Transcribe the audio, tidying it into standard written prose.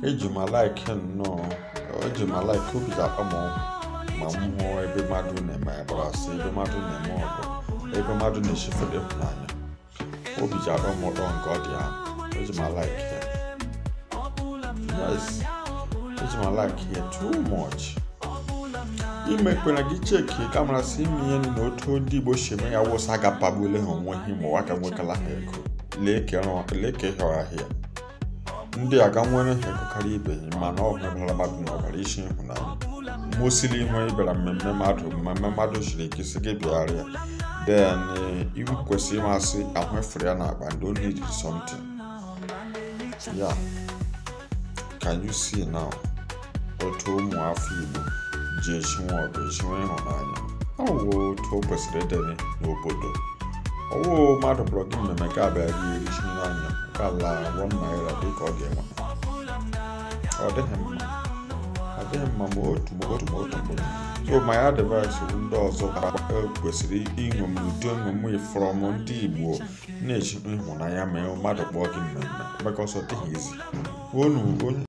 Eji m like nnọọ, eji m like obi ga-akpa m ma m hụ ebe mmadụ na-eme agbara, ebe mmadụ na-eme ọgụ, ebe mmadụ na-echefere ịhụnanya. Obi ji atọ m ụtọ nke ọ dị ahụ. Eji m like ya. Yes, eji m like ya too much. Imekwara gị cheki ka mara sị ime ihe na otu ndị Igbo si eme ya wụsa agapagbuola ha onwe ha ma ụwa ka nwekala ha ego. Lee ka ịhọrọ ahịa ndị a ga nwere ha ego karịa ibe ha, mana ọ hụbara mmadụ na ọbara isi ịhụnanya mosili ihu. Ịbịara mmemme mmadụ siri ike sị gị bịagharịa, then iwu kwesịrị ịmasị ahụ efere ya n'akpa ndị o need something. Yeah, can you see now otu ụmụ afọ Igbo ji echinwe ọgụ, echinwe ịhụnanya? Ọ wụ otu o kwesịrị ịdị n'obodo. Ọwụ mmadụ kpọrọ gị mmemme ka abịa gị erichi anya ka ala ₦1 dị ka ọ ga-enwe. Ọ dịghị mma, ọ dịghị mma ma otu, ma otu, ma otu mkpụrụ. So my advice bụ, ndị ọzọ kwesịrị iṅomi ụdị omume from ndị Igbo na-eji ịhụnanya ma mmadụ kpọọ gị mmemme, because ọ dịghị izi unu onye.